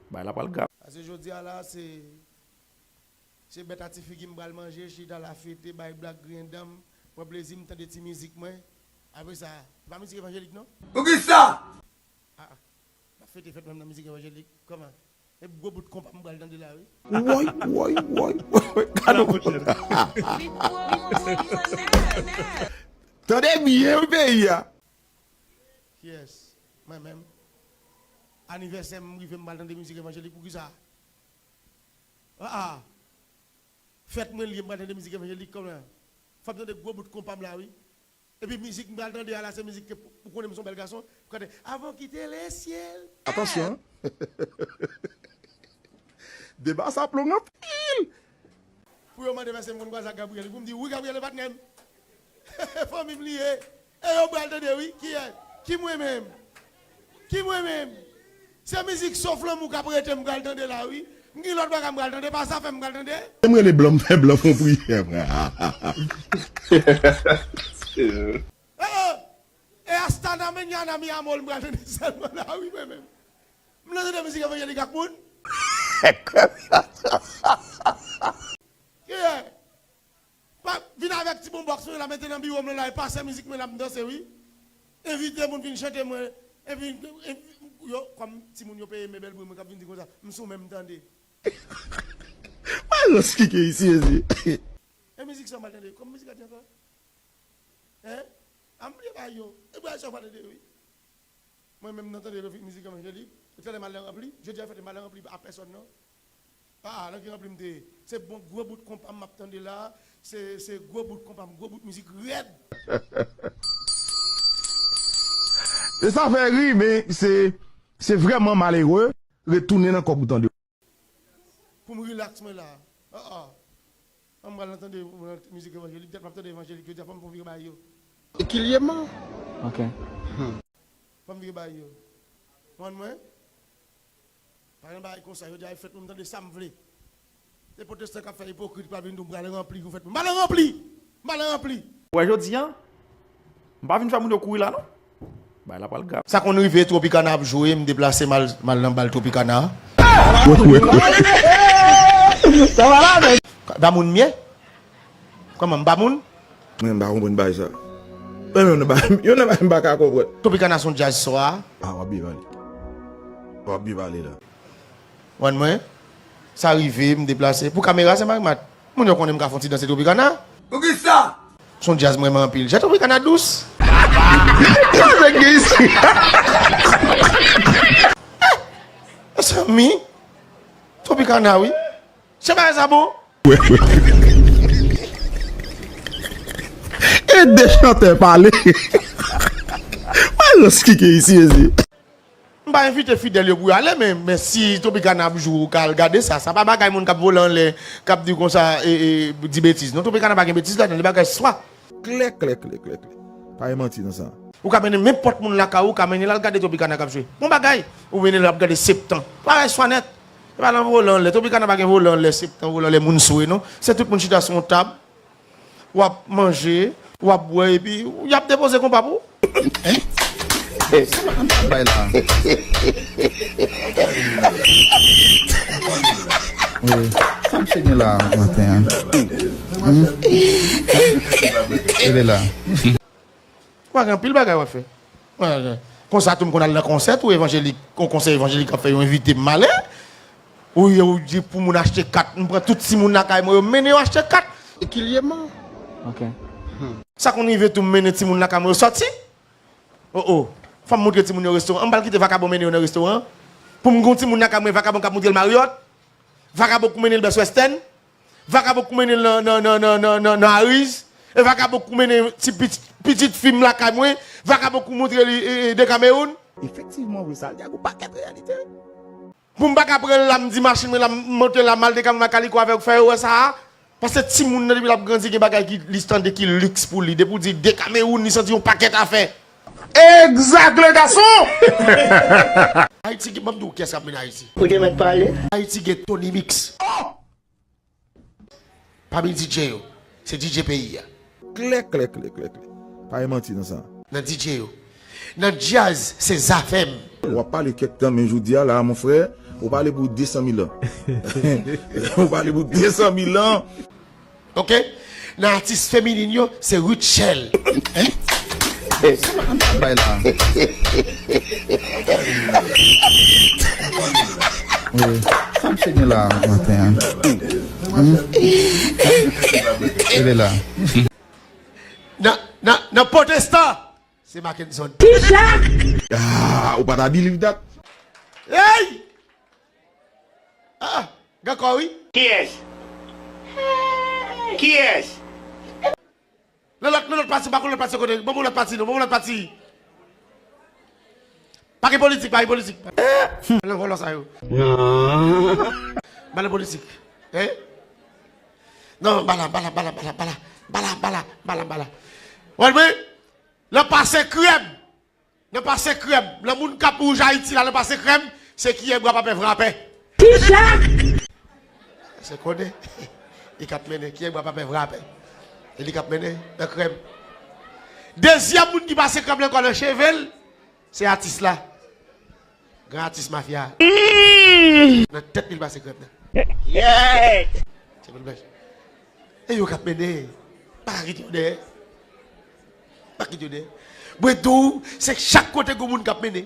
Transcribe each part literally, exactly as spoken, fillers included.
Bagay la pral grav. Paske jodi a la, se se bèt a ti figi m pral manje, chita la fete, bay blag, griyen dan m, pran plezi m, tande ti mizik mwen. Apre sa, se pa mizik evanjelik non? Poukisa? Ah, ah. M ap fete fèt mwen nan mizik evanjelik. Kòman? E gwo bout konpa m pral tande la wi. Woy, woy, woy, woy, woy. Gade w. Tande byen wi peyi a. Kiyès? Mwen menm. Anivèsè m rive m pral tande mizik evanjelik, poukisa? Ah, ah. Fèt mwen li ye, m pral tande mizik evanjelik kòman? Fò m tande gwo bout konpa m la wi. Epi mizik m pral tande a la se mizik ke pou, pou konnen m se yon bèl gason. Pou konnen, Avon kite lesyèl. Atansyon. Deba sa ap long anpil. Pou yo mande m èske m konn kwaze ak Gabriel, pou m di wi Gabriel e patnè m. Fanmi m li ye. E yo pral tande wi. Kiyès? Ki mwen menm? Ki mwen menm? Se mizik Sof Lanmou k ap rete m pral tande la wi. M gen lòt bagay m pral tande, pa zafè m pral tande. Se m rele blan, m fè blan fon priyè. E, e, e Astana Menyana Mi Amor m pral tande sèlman la wi mwen menm. M nan tande mizik evanjelik ak moun. Kiyès? Pa vin avèk ti bonbòks mwen la mete nan biwo m nan la e pase mizik mwen la m danse wi. Envite moun vin chante mwen. Epi yo kòm timoun yo peye men bèl bri mwen k ap vin di konsa m sou men m tande. Mwen rans kike isi ezi. E mizik sa m al tande kòm mizik a di ankò? Hein? A m bliye bay yo. E bay sa w pa tande wi. Mwen menm nan tande mizik evanjelik. Talè m al nan ranpli. Jodi a fèt m pa nan ranpli a pèsòn non. Ah, nan ki ranpli m te ye? Se bon gwo bout konpa m ap tande la. Se se gwo bout konpa m, gwo bout mizik rèd. E sa fè ri, men se se vrèman malere retounen nan kò pou tande. Pou m rilaks mwen la. Ah, ah. An m pral nan tande mizik evanjelik, dat m ap tande evanjelik, jodi a fò m fè yon vire bay yo. Ekilyèman. Ok. Fò m vire bay yo. Konprann mwen? Pa gen bagay konsa, yo di ay fèt mwen m tande sa m vle. Se pwotestan k ap fè ipokrit pa vin di w m pral ranpli pou fèt mwen. M pral ranpli! M pral ranpli! Ou wè jodi a, m pa vin fè moun yo kouri la non. Bagay la pral grav. Sa konn rive Tropicana ap jwe, m deplase m al m al nan bal Tropicana. Sa va la men. Pa moun m ye? Kòman m pa moun? Mwen m pa konprann bagay sa. Mwen menm nan bagay, youn nan bagay m pa ka konprann. Tropicana se yon djaz swa. Ah, w ap byen pale. W ap byen pale la. Konprann mwen? Sa rive, m deplase. Pou kamera, se Marimar. Moun yo konnen m ka fon ti danse Tropicana. Poukisa? Se yon djaz m renmen anpil. Jan Tropicana dous. Sa nèg gen isi? Mezanmi. Tropicana wi. Se bagay sa bon. E de chantè pale. Mwen rans kike isi ezi. M pa envite fidèl yo pou yo ale, men, men si Tropicana ap jwe ou ka al gade sa. Sa pa bagay moun k ap vole anlè, k ap di konsa, e, e, di betiz. Non, Tropicana pa gen betiz ladan, li bagay swa. Klè, klè, klè, klè, klè. Pa gen manti nan sa. Ou ka mennen nenpòt moun lakay ou, ou ka mennen l al gade Tropicana k ap jwe. Bon bagay! Ou mennen l ap gade Septan. Bagay swa nèt. E pa nan vole anlè. Tropicana pa gen vole anlè, Septan, vole anlè moun sou e non. Se tout moun chita sou yon tab. W ap manje, w ap bwè epi y ap depoze konpa pou ou. Bay la. Wi. Sa misye gen la maten an? Hmm? Rele la. Ou pa gen anpil bagay w ap fè. Konsa tou m konn al nan konsè tou evanjelik, yon konsè evanjelik k ap fè yo envite m m ale. Ou ye ou di pou moun achte kat, m pran tout timoun lakay mwen yo m mennen yo achte kat. Ekilyèman. Ok. Sa konn rive tou m mennen timoun lakay mwen yo sòti. Oh oh. Fò m montre timoun yo restoran. M pral kite vakabon mennen yo nan restoran. Pou m gen yon timoun lakay mwen vakabon k ap montre l Marriott. Vakabon k mennen l Best Western. Vakabon k mennen l nan, nan, nan, nan, nan, nan Ariz. E vakabon k mennen ti pitit, pitit fi m lakay mwen. Vakabon k montre li e, e, Dekamewoun. Efektivman, vre sa, l gen yon pakèt reyalite. Pou m pa ka pran l la, m di machin mwen la, m monte la, m al Dekamewoun ak Kaliko avè w, fè yo wè sa a. Paske timoun nan, depi l ap grandi, gen bagay ki li tande ki liks pou li. Depi w di Dekamewoun, li santi yon pakèt afè. Egzak, le gason! Ayiti, ban m di w kiyès k ap mennen Ayiti. Ou te mèt pale. Ayiti gen Tony Mix. Pami DJ yo, se DJ peyi a. Klè, klè, klè, klè, klè. Pa gen manti nan sa. Nan DJ yo. Nan djaz, se Zafèm. W ap pale kèk tan, men jodi a la, mon frè, Ou pale pou de san mil an. Ou pale pou de san mil an. Ok? Nan atis feminin yo, se Rutshelle. Bay la. Wi. Sa m se gen la maten an? Hmm? Ele la. Nan, nan, nan pwotestan, se Mackenson. Ah, ou pa ta believe that? Hey! Ah, gen kò wi. Kiyès? Kiyès? Nan lòt, nan lòt pati, pa konn lòt pati kote. Ban m yon lòt pati non, ban m yon lòt pati. Pa gen politik, pa gen politik. Nan vòlò sa yo. Non. Ba nan politik. Hein? Non, ba la, ba la, ba la, ba la, ba la. Ou wè mwen? Nan pase krèm. Nan pase krèm. Nan moun k ap wouj Ayiti la, nan pase krèm, se kiyè bwa papè vrapè. Kisa? Se konnen. Li k ap mennen. Kiyè bwa papè vrapè. E li k ap mennen nan krèm. Dezyèm moun ki pase krèm la ankò nan cheve l, se atis la. Gran atis mafya. Nan tèt li l pase krèm nan. Yeah! Se pou l bèj. E yo k ap mennen. Pa ka kite yo dèyè. Pa kite yo dèyè. Mwen di w, se chak kote gon moun k ap mennen.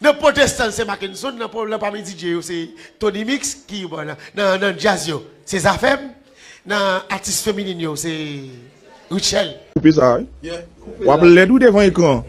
Nan pwotestan se Mackenson, nan, nan pami D J yo se Tony Mix, ki bon, nan, nan, nan djaz yo se Zafèm, nan atis feminin yo se Rutshelle. Koupe sa wi. Yeah, koupe sa. W ap lèd wi devan ekran.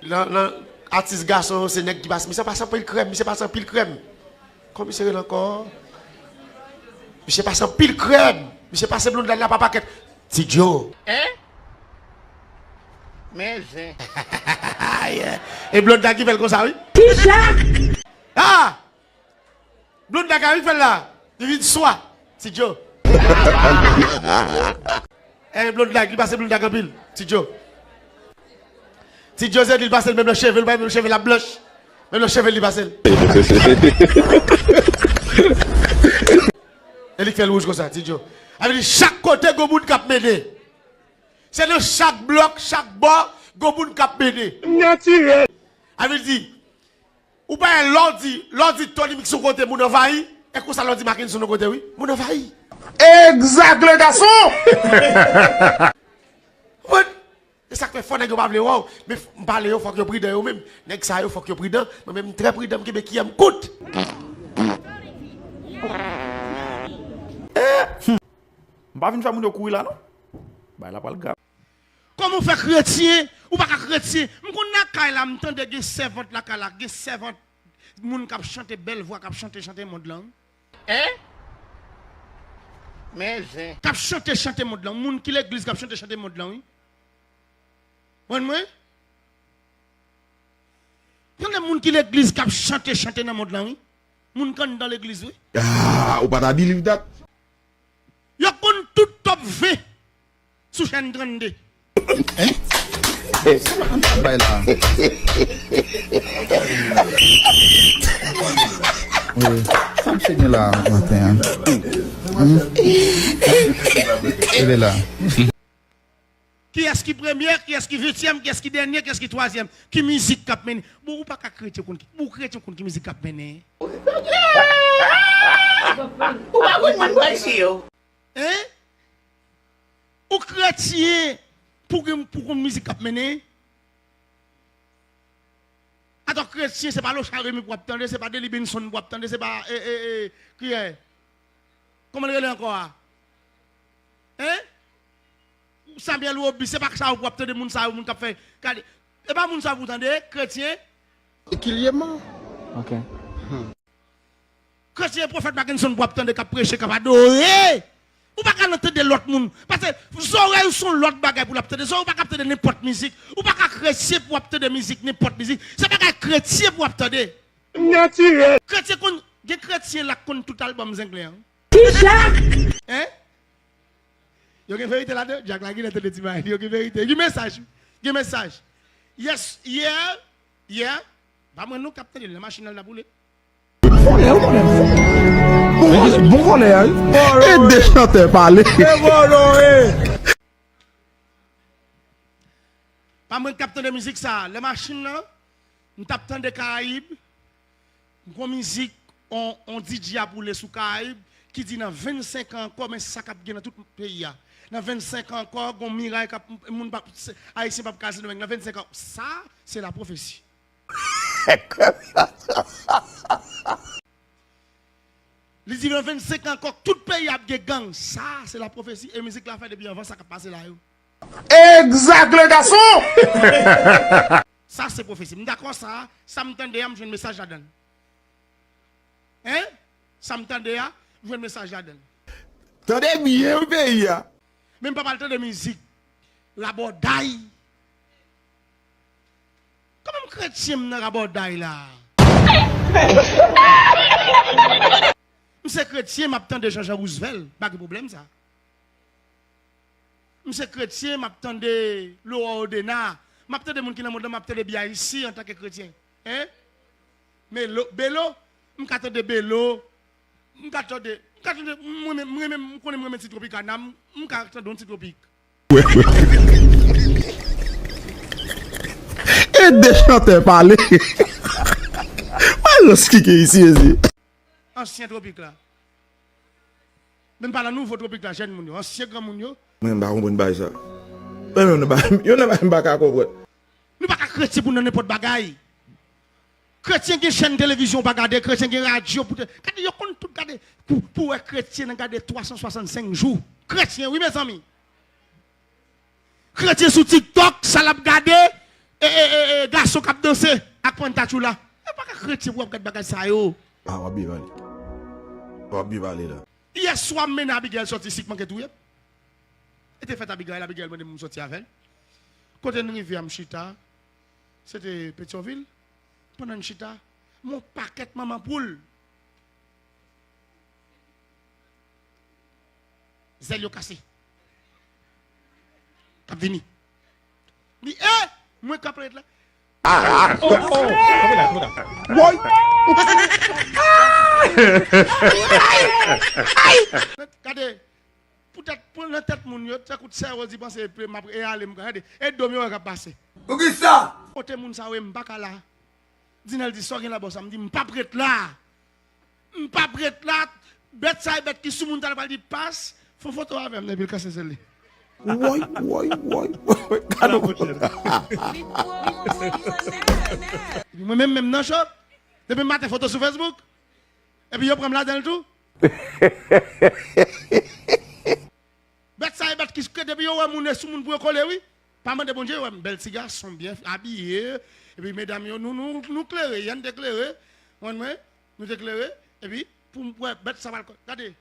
Nan, nan atis gason yo se nèg ki pase. Misye pase anpil krèm, misye pase anpil krèm. Kòman misye rele ankò? Misye pase anpil krèm. Misye pase blonde la pa pakèt. Ti Djo. Hein? Men zen. Yeah. E blonde la ki fè l konsa wi. Kisa? Ah! Blonde la ka vin fè l la. Li vin swa. Ti Djo. Eh, blonde la, li pase blonde la anpil. Ti Djo. Ti Djo se li l pase l menm nan cheve l, pa menm cheve l ap blanch. Menm nan cheve l li pase l. E li k fè l wouj konsa, Ti Djo. Sa vle di chak kote gon moun k ap mennen. Se nan chak blòk, chak bò, gon moun k ap mennen. Natirèl. Sa vle di, ou pa wè lè w di, lè w di Tony Mix yon kote, moun anvayi, e konsa lè w di Mackenson yon kote, wi, moun anvayi. Exact, le garçon! What? E sa k fè fò nèg yo pa vle wè w. Men f-, m pale yo, fòk yo pridan yo menm. Nèg sa yo, fòk yo pridan. Mwen menm, m trè pridan, m kenbe kiyè m kout. M pa vin fè moun yo kouri la, non. Bagay la pral grav. Kòman w fè kretyen? Ou pa ka kretyen. M konn lakay la, m tande gen sèvant lakay la, gen sèvant moun k ap chante bèl vwa, k ap chante, chante mond lan. Hein? Men zen. K ap chante, chante mond lan. Moun ki legliz k ap chante, chante mond lan, wi. Konprann mwen? Tande moun ki legliz k ap chante, chante nan mond lan, wi. Moun k anndan legliz, wi. Ah, ou pa ta believe that. Yo konn tout top ven sou chèn trannde. Bay la. Wi. Sa m se gen la maten an? Hmm? Ele la. Kiyès ki premye, kiyès ki ventyèm, kiyès ki dènye, kiyès ki twazyèm? Ki mizik k ap mennen? Bon, ou pa ka kretyen konn ki, bon, kretyen konn ki mizik k ap mennen. Ou pa konn moun bwè si yo. Hein? Ou kretyen pou gen, pou konn mizik k ap mennen? Atò kretyen, se pa Lochard Remy pou w ap tande, se pa Delly Benson pou w ap tande, se pa, e, e, e, kiyè? Kòman l rele ankò a? Hein? Samuel Roby, se pa sa yo pou w ap tande moun sa yo, moun k ap fè, gade. E pa moun sa yo pou w tande, kretyen. Ekilyèman. Ok. Kretyen pwofèt Mackenson pou w ap tande k ap preche, k ap adore. Ou pa ka nan tande lòt moun. Paske zòrèy ou se yon lòt bagay pou l ap tande. Zòrèy ou pa ka ap tande nenpòt mizik. Ou pa ka kretyen pou w ap tande mizik, nenpòt mizik. Se bagay kretyen pou w ap tande. Natirèl. Kretyen konn, gen kretyen la k konn tout albòm Zenglen an. Kisa? Hein? Yo gen verite ladan? Dyak la genlè tande ti bagay li, yo gen verite. Gen mesaj, gen mesaj. Yes, yeah, yeah. Pa mwen non k ap tande l nan machin nan l t ap woule. Vòlè, ou vòlè. Bon vòlè, bon vòlè a, wi. E de chantè pale. E vòlè, wi. Pa mwen k ap tande mizik sa, lè machin nan, M t ap tande Karayib, gon mizik, on, on D J ap woule sou Karayib, ki di nan vennsenk an ankò, men sa k ap gen nan tout peyi a. Nan vennsenk an ankò, gon miray k ap, moun p ap, Ayisyen p ap ka al Sendomeng. Nan vennsenk an, sa, se lapwofesi. Li di nan vennsenk an ankò, tout peyi ap gen gang. Sa, se lapwofesi. E mizik la fè depi anvan sa k ap pase la yo. Exact, le garçon! Sa, se pwofesi. M dakò sa, sa m tande a, m jwenn mesaj ladan l. Hein? Sa m tande a, m jwenn mesaj ladan l. Tande byen, wi, peyi a. Men m pa pral tande mizik rabòday. Kòman m kretyen m nan rabòday la? M se kretyen, m ap tande Jean Jean Roosevelt, pa gen pwoblèm sa. M se kretyen, m ap tande Laurent Odena, m ap tande moun ki nan mond lan, m ap tande B I C antanke kretyen. Hein? Melo, Belo, m ka tande Belo, m ka tande, m ka tande, m renmen, m renmen, m konnen m renmen ti Tropicana, m, m ka tande yon ti Tropic. Ede chantè pale. Wè lòs ki gen isi, ezi. Ansyen Tropik la. Men m pa nan nouvo Tropik la, jèn moun yo, ansyen granmoun yo. Mwen, m pa konprann bagay sa. Mwen menm, nan bagay, yo nan bagay m pa ka konprann. Nou pa ka kretyen pou nan nenpòt bagay. Kretyen gen chèn televizyon ou pa gade, kretyen gen radyo pou te, gade, yo konn tout gade. Pou, pou wè kretyen nan gade twa san swasannsenk jou. Kretyen, wi, mezanmi. Kretyen sou TikTok, sa l ap gade, e, e, e, e, gason k ap danse ak pantatchoula. E pa ka kretyen pou w ap gad bagay sa yo. Ah, w ap byen pale. W ap byen pale la. Yè swa, m mennen Abigail sòti, si k manke touye m. E te fèt Abigail, Abigail mande m pou m sòti avè l. Kote n rive a, m chita. Se te Petyonvil. Pandan n chita, m wè yon pakèt manman poul. Zèl yo kase. K ap vini. Li, eh! Mwen k ap ret la. Woy! Gade, poutèt, pou nan tèt moun yo, tankou sè Rozi panse e m ap e ale m gade, e do m yo wè k ap pase. Poukisa? Kote moun sa yo ye, m pa ka la. Dinèl di, sa w gen la bò sa? M di, m p ap ret la. M p ap ret la. Bèt sa e bèt ki sou moun talè pral di, pas, fè yon foto avè m, epi l kase sèl li. Woy, woy, woy, woy, gade w. Epi mwen menm, menm nan cho, depi maten foto sou Facebook, epi yo pran m ladan l tou. Bèt sa e bèt ki, depi yo wè moun, e sou moun pou yo kole, wi. Pa mande Bondye, yo wè m bèl ti gason, byen abiye. Epi medam yo, nou, nou, nou klere, Yann te klere, konprann mwen, nou te klere. Epi, pou m wè bèt sa pral kole. Gade.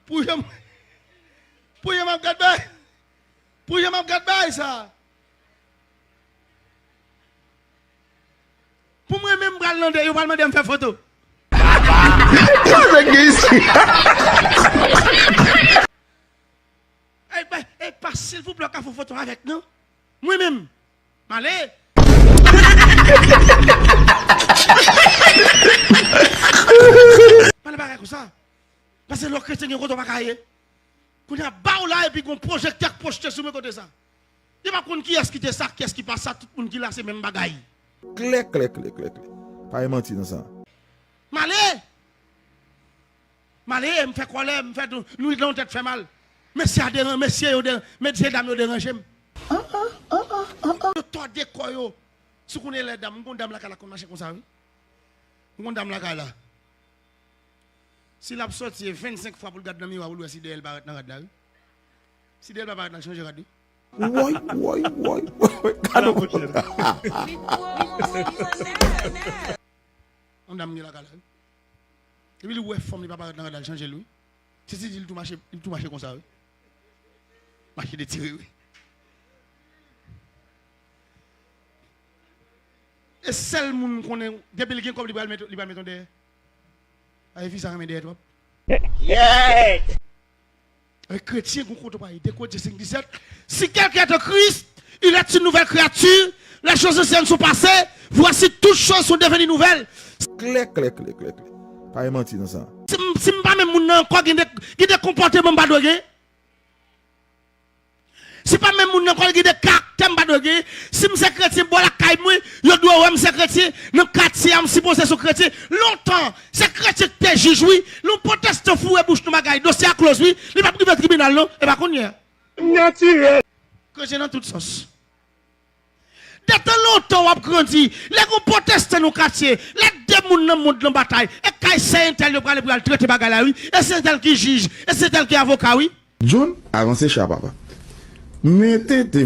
Pou yo, pou yo m ap gad bay. Pou yo m ap gad bay sa. Pou mwen menm pral mande, yo pral mande m fè foto. Sa nèg gen isi. Ey, pa, ey, pa, silvouplè, w ka fè foto avèk nou? Mwen menm, m ale. Pale bagay konsa. Paske lè w kretyen gen kote w pa ka ye. Kounye a ba w la epi gon pwojektè k pwojte sou mwen kote sa. Yo pa konn kiyès ki te sa, kiyès ki pa sa, tout moun ki la se menm bagay. Klè, klè, klè, klè, klè. Pa gen manti nan sa. M ale! M ale, m fè kòlè, m fè tou, nou nan yon tèt fè mal. Mesye a deran-, mesye yo deran-, mesye dam yo deranje m. Yo tòde kò yo. Si w konnen lè dam, m gon dam lakay la konn mache konsa, wi. M gon dam lakay la. Si l ap sòti e vennsenk fwa pou l gad nan miwa pou l wè si dèyè l parèt nan rad la, wi. Si dèyè l pa parèt la, l chanje rad, wi. Woy, woy, woy, woy, woy, gade w. Yon dam gen lakay la, wi. Epi li wè fanm li pa parèt nan rad la, l chanje l, wi. Se ti di l tou mache, li tou mache konsa, wi. Mache detire, wi. E sèl moun m konnen, depi l gen kòb, li pral met, li pral met yon dèyè. Ay, fi sa renmen dèyè twòp. Yeah! Avèk kretyen, gon kote w pa ye. De Korentyen senk disèt, si quelqu'un est en Christ, il est une nouvelle créature. Les choses anciennes sont passées. Voici, toutes choses sont devenues nouvelles. Klè, klè, klè, klè, klè. Pa gen manti nan sa. Si m, si m pa menm moun nan ankò, gen de, gen de konpòteman m pa dwe gen. Se pa menm moun nan kò l gen de karaktè m pa dwe gen. Si m se kretyen, bò lakay mwen, yo dwe wè m se kretyen. Nan katye a, m sipoze se yon kretyen. Lontan, se kretyen ki te jij, wi. Lè yon pwotestan foure bouch nan bagay, dosye a close, wi. Li p ap rive tribinal, non. E pa kounye a. Natirèl. Kretyen nan tout sans. De tan lontan w ap grandi, lè gon pwotestan nan katye, lè de moun nan mond lan batay, e kay sè entèl yo prale pou y al trete bagay la, wi. E se entèl ki jij, e se entèl ki avoka, wi. John, avanse cha papa. Mete te